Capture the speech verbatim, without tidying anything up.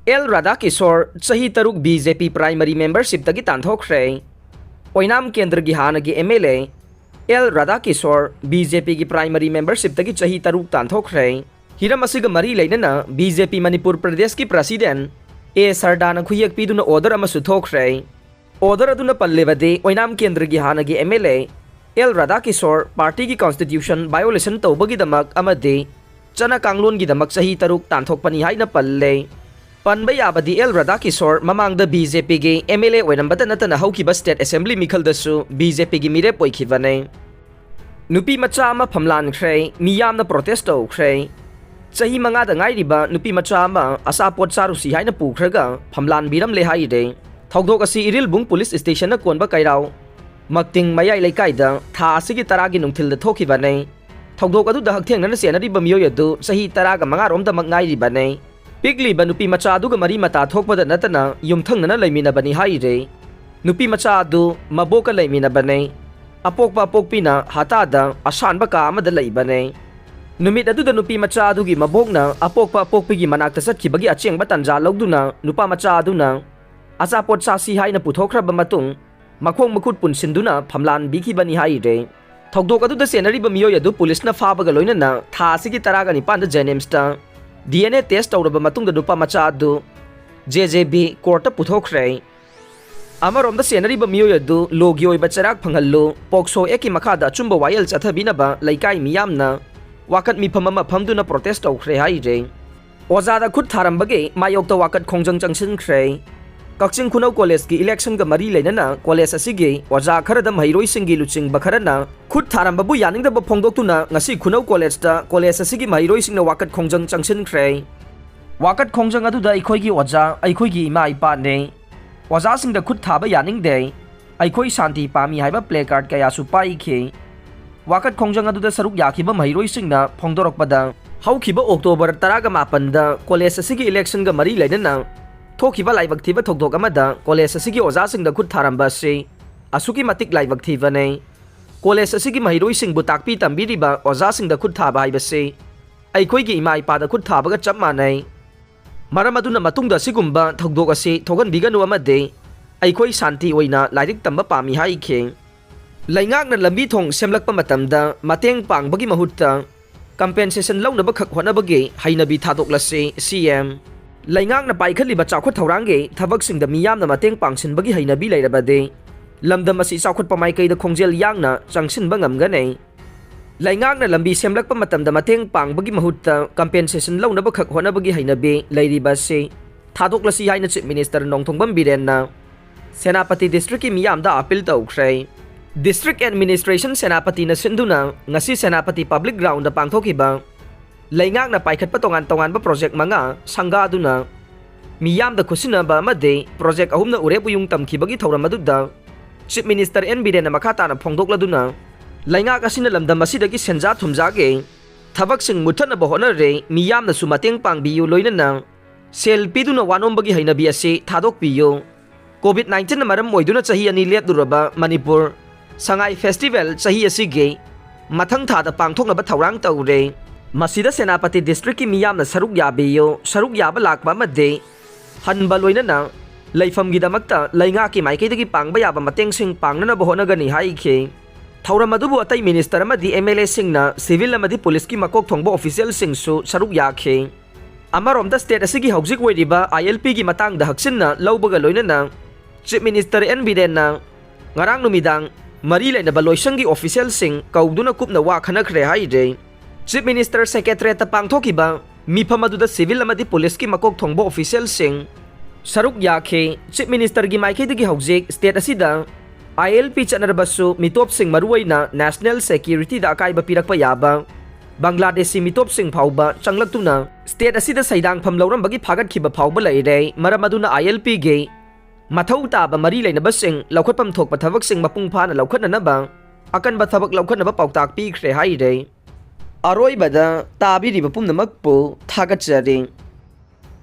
L Radhakishore, ꯆꯍꯤ ꯇꯔꯨꯛ B J P primary membershipꯇꯒꯤ ꯇꯥꯟꯊꯣꯛꯈ꯭ꯔꯦ꯫ ꯑꯣꯏꯅꯥꯝ ꯀꯦꯟꯗ꯭ꯔꯒꯤ ꯍꯥꯟꯅꯒꯤ M L A L Radhakishore B J ꯄꯤꯒꯤ primary membershipꯇꯒꯤ ꯆꯍꯤ ꯇꯔꯨꯛ ꯇꯥꯟꯊꯣꯛꯈ꯭ꯔꯦ꯫ ꯍꯤꯔꯝ ꯑꯁꯤꯒ ꯃꯔꯤ ꯂꯩꯅꯅ ꯕꯤ ꯖꯦ ꯄꯤ ꯃꯅꯤꯄꯨꯔ ꯄ꯭ꯔꯗꯦꯁꯀꯤ president ꯑꯦ ꯁꯔꯗꯥꯅ ꯈꯨꯌꯦꯛ ꯄꯤꯗꯨꯅ order ꯑꯃꯁꯨ ꯊꯣꯛꯈ꯭ꯔꯦ꯫ Order ꯑꯗꯨꯅ ꯄꯜꯂꯤꯕꯗꯤ ꯑꯣꯏꯅꯥꯝ ꯀꯦꯟꯗ꯭ꯔꯒꯤ ꯍꯥꯟꯅꯒꯤ M L A L Radhakishore partyꯒꯤ constitution violation ꯇꯧꯕꯒꯤꯗꯃꯛ ꯑꯃꯗꯤ ꯆꯠꯅ ꯀꯥꯡꯂꯣꯟꯒꯤꯗꯃꯛ ꯆꯍꯤ ꯇꯔꯨꯛ ꯇꯥꯟꯊꯣꯛꯄꯅꯤ ꯍꯥꯏꯅ ꯄꯜꯂꯦ꯫ ꯄꯟꯕ ꯌꯥꯕꯗꯤ ꯑꯦꯜ ꯔꯥꯙꯥꯀꯤꯁꯣꯔ ꯃꯃꯥꯡꯗ ꯕꯤ ꯖꯦ ꯄꯤꯒꯤ ꯑꯦꯝ ꯑꯦꯜ ꯑꯦ ꯑꯣꯏꯔꯝꯕꯇ ꯅꯠꯇꯅ ꯍꯧꯈꯤꯕ state assembly ꯃꯤꯈꯜꯗꯁꯨ ꯕꯤ ꯖꯦ ꯄꯤꯒꯤ ꯃꯤꯔꯦꯞ ꯑꯣꯏꯈꯤꯕꯅꯤ꯫ ꯅꯨꯄꯤ ꯃꯆꯥ ꯑꯃ ꯐꯝꯂꯥꯟꯈ꯭ꯔꯦ, ꯃꯤꯌꯥꯝꯅ protest ꯇꯧꯈ꯭ꯔꯦ꯫ ꯆꯍꯤ ꯃꯉꯥꯗ ꯉꯥꯏꯔꯤꯕ ꯅꯨꯄꯤ ꯃꯆꯥ ꯑꯃ ꯑꯆꯥꯄꯣꯠ ꯆꯥꯔꯨꯁꯤ ꯍꯥꯏꯅ ꯄꯨꯈ꯭ꯔꯒ ꯐꯝꯂꯥꯟꯕꯤꯔꯝꯂꯦ ꯍꯥꯏꯔꯦ꯫ ꯊꯧꯗꯣꯛ ꯑꯁꯤ ꯏꯔꯤꯜꯕꯨꯡ police stationꯅ ꯀꯣꯟꯕ ꯀꯩꯔꯥꯎ ꯃꯛꯇꯤꯡ ꯃꯌꯥꯏ ꯂꯩꯀꯥꯏꯗ ꯊꯥ ꯑꯁꯤꯒꯤ ꯇꯔꯥꯒꯤ ꯅꯨꯡꯊꯤꯜꯗ ꯊꯣꯛꯈꯤꯕꯅꯤ꯫ ꯊꯧꯗꯣꯛ ꯑꯗꯨꯗ ꯍꯛꯊꯦꯡꯅꯅ ꯆꯦꯟꯅꯔꯤꯕ ꯃꯤꯑꯣꯏ ꯑꯗꯨ ꯆꯍꯤ ꯇꯔꯥꯒ ꯃꯉꯥꯔꯣꯝꯗꯃꯛ ꯉꯥꯏꯔꯤꯕꯅꯤ꯫ ꯄꯤꯛꯂꯤꯕ ꯅꯨꯄꯤ ꯃꯆꯥ ꯑꯗꯨꯒ ꯃꯔꯤ ꯃꯇꯥ ꯊꯣꯛꯄꯗ ꯅꯠꯇꯅ ꯌꯨꯝꯊꯪꯅꯅ ꯂꯩꯃꯤꯟꯅꯕꯅꯤ ꯍꯥꯏꯔꯦ꯫ ꯅꯨꯄꯤ ꯃꯆꯥ ꯑꯗꯨ ꯃꯕꯣꯛꯀ ꯂꯩꯃꯤꯟꯅꯕꯅꯤ꯫ ꯑꯄꯣꯛꯄ ꯑꯄꯣꯛꯄꯤꯅ ꯍꯇꯥꯗ ꯑꯁꯥꯟꯕ ꯀꯥ ꯑꯃꯗ ꯂꯩꯕꯅꯤ꯫ ꯅꯨꯃꯤꯠ ꯑꯗꯨꯗ ꯅꯨꯄꯤ ꯃꯆꯥ ꯑꯗꯨꯒꯤ ꯃꯕꯣꯛꯅ ꯑꯄꯣꯛꯄ ꯑꯄꯣꯛꯄꯤꯒꯤ ꯃꯅꯥꯛꯇ ꯆꯠꯈꯤꯕꯒꯤ ꯑꯆꯦꯡꯕ ꯇꯥꯟꯖꯥ ꯂꯧꯗꯨꯅ ꯅꯨꯄꯥ ꯃꯆꯥ ꯑꯗꯨꯅ ꯑꯆꯥꯄꯣꯠ ꯆꯥꯁꯤ ꯍꯥꯏꯅ ꯄꯨꯊꯣꯛꯈ꯭ꯔꯕ ꯃꯇꯨꯡ ꯃꯈꯣꯡ ꯃꯈꯨꯠ ꯄꯨꯟꯁꯤꯟꯗꯨꯅ ꯐꯝꯂꯥꯟꯕꯤꯈꯤꯕꯅꯤ ꯍꯥꯏꯔꯦ꯫ ꯊꯧꯗꯣꯛ ꯑꯗꯨꯗ ꯆꯦꯟꯅꯔꯤꯕ ꯃꯤꯑꯣꯏ ꯑꯗꯨ ꯄꯨꯂꯤꯁꯅ ꯐꯥꯕꯒ ꯂꯣꯏꯅꯅ ꯊꯥ ꯑꯁꯤꯒꯤ ꯇꯔꯥꯒ ꯅꯤꯄꯥꯟꯗ ꯖꯦꯅꯤꯝꯁꯇ ꯗꯤ ꯑꯦꯟ ꯑꯦ test ꯇꯧꯔꯕ ꯃꯇꯨꯡꯗ ꯅꯨꯄꯥ ꯃꯆꯥ ꯑꯗꯨ ꯖꯦ ꯖꯦ ꯕꯤ courtꯇ ꯄꯨꯊꯣꯛꯈ꯭ꯔꯦ꯫ ꯑꯃꯔꯣꯝꯗ ꯆꯦꯟꯅꯔꯤꯕ ꯃꯤꯑꯣꯏ ꯑꯗꯨ lawꯒꯤ ꯑꯣꯏꯕ ꯆꯩꯔꯥꯛ ꯐꯪꯍꯜꯂꯨ, POCSO Actꯀꯤ ꯃꯈꯥꯗ ꯑꯆꯨꯝꯕ ꯋꯥꯌꯦꯜ ꯆꯠꯊꯕꯤꯅꯕ ꯂꯩꯀꯥꯏ ꯃꯤꯌꯥꯝꯅ ꯋꯥꯀꯠ ꯃꯤꯐꯝ ꯑꯃ ꯐꯝꯗꯨꯅ protest ꯇꯧꯈ꯭ꯔꯦ ꯍꯥꯏꯔꯦ꯫ ꯑꯣꯖꯥꯗ ꯈꯨꯠ ꯊꯥꯔꯝꯕꯒꯤ ꯃꯥꯌꯣꯛꯇ ꯋꯥꯀꯠ ꯈꯣꯡꯖꯪ ꯆꯪꯁꯤꯟꯈ꯭ꯔꯦ꯫ ꯀꯛꯆꯤꯡ ꯈꯨꯅꯧ ꯀꯣꯂꯦꯖꯀꯤ electionꯒ ꯃꯔꯤ ꯂꯩꯅꯅ ꯀꯣꯂꯦꯖ ꯑꯁꯤꯒꯤ ꯑꯣꯖꯥ ꯈꯔꯗ ꯃꯍꯩꯔꯣꯏꯁꯤꯡꯒꯤ ꯂꯨꯆꯤꯡꯕ ꯈꯔꯅ ꯈꯨꯠ ꯊꯥꯔꯝꯕꯕꯨ ꯌꯥꯅꯤꯡꯗꯕ ꯐꯣꯡꯗꯣꯛꯇꯨꯅ ꯉꯁꯤ ꯈꯨꯅꯧ ꯀꯣꯂꯦꯖꯇ ꯀꯣꯂꯦꯖ ꯑꯁꯤꯒꯤ ꯃꯍꯩꯔꯣꯏꯁꯤꯡꯅ ꯋꯥꯀꯠ ꯈꯣꯡꯖꯪ ꯆꯪꯁꯤꯟꯈ꯭ꯔꯦ꯫ ꯋꯥꯀꯠ ꯈꯣꯡꯖꯪ ꯑꯗꯨꯗ ꯑꯩꯈꯣꯏꯒꯤ ꯑꯣꯖꯥ, ꯑꯩꯈꯣꯏꯒꯤ ꯏꯃꯥ ꯏꯄꯥꯅꯦ꯫ ꯑꯣꯖꯥꯁꯤꯡꯗ ꯈꯨꯠ ꯊꯥꯕ ꯌꯥꯅꯤꯡꯗꯦ꯫ ꯑꯩꯈꯣꯏ ꯁꯥꯟꯇꯤ ꯄꯥꯝꯃꯤ ꯍꯥꯏꯕ placard ꯀꯌꯥꯁꯨ ꯄꯥꯏꯈꯤ꯫ ꯋꯥꯀꯠ ꯈꯣꯡꯖꯪ ꯑꯗꯨꯗ ꯁꯔꯨꯛ ꯌꯥꯈꯤꯕ ꯃꯍꯩꯔꯣꯏꯁꯤꯡꯅ ꯐꯣꯡꯗꯣꯔꯛꯄꯗ, ꯍꯧꯈꯤꯕ October ꯇꯔꯥꯒ ꯃꯥꯄꯟꯗ ꯀꯣꯂꯦꯖ ꯑꯁꯤꯒꯤ electionꯒ ꯃꯔꯤ ꯂꯩꯅꯅ ꯊꯣꯛꯈꯤꯕ ꯂꯥꯏꯕꯛ ꯊꯤꯕ ꯊꯧꯗꯣꯛ ꯑꯃꯗ ꯀꯣꯂꯦꯖ ꯑꯁꯤꯒꯤ ꯑꯣꯖꯥꯁꯤꯡꯗ ꯈꯨꯠ ꯊꯥꯔꯝꯕ ꯑꯁꯤ ꯑꯁꯨꯛꯀꯤ ꯃꯇꯤꯛ ꯂꯥꯏꯕꯛ ꯊꯤꯕꯅꯤ꯫ ꯀꯣꯂꯦꯖ ꯑꯁꯤꯒꯤ ꯃꯍꯩꯔꯣꯏꯁꯤꯡꯕꯨ ꯇꯥꯛꯄꯤ ꯇꯝꯕꯤꯔꯤꯕ ꯑꯣꯖꯥꯁꯤꯡꯗ ꯈꯨꯠ ꯊꯥꯕ ꯍꯥꯏꯕꯁꯤ ꯑꯩꯈꯣꯏꯒꯤ ꯏꯃꯥ ꯏꯄꯥꯗ ꯈꯨꯠ ꯊꯥꯕꯒ ꯆꯞ ꯃꯥꯟꯅꯩ꯫ ꯃꯔꯝ ꯑꯗꯨꯅ ꯃꯇꯨꯡꯗ ꯑꯁꯤꯒꯨꯝꯕ ꯊꯧꯗꯣꯛ ꯑꯁꯤ ꯊꯣꯛꯍꯟꯕꯤꯒꯅꯨ ꯑꯃꯗꯤ ꯑꯩꯈꯣꯏ ꯁꯥꯟꯇꯤ ꯑꯣꯏꯅ ꯂꯥꯏꯔꯤꯛ ꯇꯝꯕ ꯄꯥꯝꯃꯤ ꯍꯥꯏꯈꯤ꯫ ꯂꯩꯉꯥꯛꯅ ꯂꯝꯕꯤ ꯊꯣꯡ ꯁꯦꯝꯂꯛꯄ ꯃꯇꯝꯗ ꯃꯇꯦꯡ ꯄꯥꯡꯕꯒꯤ ꯃꯍꯨꯠꯇ compensation ꯂꯧꯅꯕꯈꯛ ꯍꯣꯠꯅꯕꯒꯤ ꯍꯩꯅꯕꯤ ꯊꯥꯗꯣꯛꯂꯁꯤ, ꯁꯤ ꯑꯦꯝ꯫ ꯂꯩꯉꯥꯛꯅ ꯄꯥꯏꯈꯠꯂꯤꯕ ꯆꯥꯎꯈꯠ ꯊꯧꯔꯥꯡꯒꯤ ꯊꯕꯛꯁꯤꯡꯗ ꯃꯤꯌꯥꯝꯅ ꯃꯇꯦꯡ ꯄꯥꯡꯁꯤꯟꯕꯒꯤ ꯍꯩꯅꯕꯤ ꯂꯩꯔꯕꯗꯤ ꯂꯝꯗꯝ ꯑꯁꯤ ꯆꯥꯎꯈꯠꯄ ꯃꯥꯏꯀꯩꯗ ꯈꯣꯡꯖꯦꯜ ꯌꯥꯡꯅ ꯆꯪꯁꯤꯟꯕ ꯉꯝꯒꯅꯤ꯫ ꯂꯩꯉꯥꯛꯅ ꯂꯝꯕꯤ ꯁꯦꯝꯂꯛꯄ ꯃꯇꯝꯗ ꯃꯇꯦꯡ ꯄꯥꯡꯕꯒꯤ ꯃꯍꯨꯠꯇ compensation ꯂꯧꯅꯕꯈꯛ ꯍꯣꯠꯅꯕꯒꯤ ꯍꯩꯅꯕꯤ ꯂꯩꯔꯤꯕ ꯑꯁꯤ ꯊꯥꯗꯣꯛꯂꯁꯤ ꯍꯥꯏꯅ Chief Minister ꯅꯣꯡꯊꯣꯡꯕꯝ ꯕꯤꯔꯦꯟꯅ ꯁꯦꯅꯥꯄꯇꯤ districtꯀꯤ ꯃꯤꯌꯥꯝꯗ appeal ꯇꯧꯈ꯭ꯔꯦ꯫ District Administration ꯁꯦꯅꯥꯄꯇꯤꯅ ꯁꯤꯟꯗꯨꯅ ꯉꯁꯤ ꯁꯦꯅꯥꯄꯇꯤ Public Groundꯗ ꯄꯥꯡꯊꯣꯛꯈꯤꯕ ꯂꯩꯉꯥꯛꯅ ꯄꯥꯏꯈꯠꯄ ꯇꯣꯉꯥꯟ ꯇꯣꯉꯥꯟꯕ project ꯃꯉꯥ ꯁꯪꯒꯥꯗꯨꯅ ꯃꯤꯌꯥꯝꯗ ꯈꯨꯠꯁꯤꯟꯅꯕ ꯑꯃꯗꯤ project ꯑꯍꯨꯝꯅ ꯎꯔꯦꯞ ꯎꯌꯨꯡ ꯇꯝꯈꯤꯕꯒꯤ ꯊꯧꯔꯝ ꯑꯗꯨꯗ Chief Minister ꯑꯦꯟ ꯕꯤꯔꯦꯟꯅ ꯃꯈꯥ ꯇꯥꯅ ꯐꯣꯡꯗꯣꯛꯂꯗꯨꯅ, ꯂꯩꯉꯥꯛ ꯑꯁꯤꯅ ꯂꯝꯗꯝ ꯑꯁꯤꯗꯒꯤ ꯁꯦꯟꯖꯥ ꯊꯨꯝꯖꯥꯒꯤ ꯊꯕꯛꯁꯤꯡ ꯃꯨꯠꯊꯠꯅꯕ ꯍꯣꯠꯅꯔꯦ, ꯃꯤꯌꯥꯝꯅꯁꯨ ꯃꯇꯦꯡ ꯄꯥꯡꯕꯤꯌꯨ, ꯂꯣꯏꯅꯅ ꯁꯦꯜ ꯄꯤꯗꯨꯅ ꯋꯥꯅꯣꯝꯕꯒꯤ ꯍꯩꯅꯕꯤ ꯑꯁꯤ ꯊꯥꯗꯣꯛꯄꯤꯌꯨ꯫ COVID nineteenꯅ ꯃꯔꯝ ꯑꯣꯏꯗꯨꯅ ꯆꯍꯤ ꯑꯅꯤ ꯂꯦꯞꯂꯨꯔꯕ ꯃꯅꯤꯄꯨꯔ ꯁꯉꯥꯏ Festival ꯆꯍꯤ ꯑꯁꯤꯒꯤ ꯃꯊꯪ ꯊꯥꯗ ꯄꯥꯡꯊꯣꯛꯅꯕ ꯊꯧꯔꯥꯡ ꯇꯧꯔꯦ꯫ ꯃꯁꯤꯗ ꯁꯦꯅꯥꯄꯇꯤ districtꯀꯤ ꯃꯤꯌꯥꯝꯅ ꯁꯔꯨꯛ ꯌꯥꯕꯤꯌꯨ, ꯁꯔꯨꯛ ꯌꯥꯕ ꯂꯥꯛꯄ ꯑꯃꯗꯤ ꯍꯟꯕ ꯂꯣꯏꯅꯅ ꯂꯩꯐꯝꯒꯤꯗꯃꯛꯇ ꯂꯩꯉꯥꯛꯀꯤ ꯃꯥꯏꯀꯩꯗꯒꯤ ꯄꯥꯡꯕ ꯌꯥꯕ ꯃꯇꯦꯡꯁꯤꯡ ꯄꯥꯡꯅꯅꯕ ꯍꯣꯠꯅꯒꯅꯤ ꯍꯥꯏꯈꯤ꯫ ꯊꯧꯔꯝ ꯑꯗꯨꯕꯨ ꯑꯇꯩ minister ꯑꯃꯗꯤ MLAꯁꯤꯡꯅ, civil ꯑꯃꯗꯤ policeꯀꯤ ꯃꯀꯣꯛ ꯊꯣꯡꯕ officialꯁꯤꯡꯁꯨ ꯁꯔꯨꯛ ꯌꯥꯈꯤ꯫ ꯑꯃꯔꯣꯝꯗ state ꯑꯁꯤꯒꯤ ꯍꯧꯖꯤꯛ ꯑꯣꯏꯔꯤꯕ ILPꯒꯤ ꯃꯇꯥꯡꯗ ꯍꯛꯆꯤꯟꯅ ꯂꯧꯕꯒ ꯂꯣꯏꯅꯅ Chief Minister ꯑꯦꯟ ꯕꯤꯔꯦꯟꯅ ꯉꯔꯥꯡ ꯅꯨꯃꯤꯗꯥꯡ ꯃꯔꯤ ꯂꯩꯅꯕ ꯂꯣꯏꯁꯪꯒꯤ officialꯁꯤꯡ ꯀꯧꯗꯨꯅ ꯀꯨꯞꯅ ꯋꯥ ꯈꯟꯅꯈ꯭ꯔꯦ ꯍꯥꯏꯔꯦ꯫ Chief Minister Secretariatꯇ ꯄꯥꯡꯊꯣꯛꯈꯤꯕ ꯃꯤꯐꯝ ꯑꯗꯨꯗ civil ꯑꯃꯗꯤ policeꯀꯤ ꯃꯀꯣꯛ ꯊꯣꯡꯕ officialꯁꯤꯡ ꯁꯔꯨꯛ ꯌꯥꯈꯤ꯫ Chief Ministerꯒꯤ ꯃꯥꯏꯀꯩꯗꯒꯤ ꯍꯧꯖꯤꯛ state ꯑꯁꯤꯗ ILP ꯆꯠꯅꯔꯕꯁꯨ ꯃꯤꯇꯣꯞꯁꯤꯡ, ꯃꯔꯨꯑꯣꯏꯅ national securityꯗ ꯑꯀꯥꯏꯕ ꯄꯤꯔꯛꯄ ꯌꯥꯕ ꯕꯪꯒ꯭ꯂꯥꯗꯦꯁꯤ ꯃꯤꯇꯣꯞꯁꯤꯡ ꯐꯥꯎꯕ ꯆꯪꯂꯛꯇꯨꯅ state ꯑꯁꯤꯗ ꯁꯩꯗꯥꯡꯐꯝ ꯂꯧꯔꯝꯕꯒꯤ ꯐꯥꯒꯠꯈꯤꯕ ꯐꯥꯎꯕ ꯂꯩꯔꯦ꯫ ꯃꯔꯝ ꯑꯗꯨꯅ ILPꯒꯤ ꯃꯊꯧ ꯇꯥꯕ ꯃꯔꯤ ꯂꯩꯅꯕꯁꯤꯡ ꯂꯧꯈꯠꯐꯝ ꯊꯣꯛꯄ ꯊꯕꯛꯁꯤꯡ ꯃꯄꯨꯡ ꯐꯥꯅ ꯂꯧꯈꯠꯅꯅꯕ ꯑꯀꯟꯕ ꯊꯕꯛ ꯂꯧꯈꯠꯅꯕ ꯄꯥꯎꯇꯥꯛ ꯄꯤꯈ꯭ꯔꯦ ꯍꯥꯏꯔꯦ꯫ ꯑꯔꯣꯏꯕꯗ ꯇꯥꯕꯤꯔꯤꯕ ꯄꯨꯝꯅꯃꯛꯄꯨ ꯊꯥꯒꯠꯆꯔꯤ꯫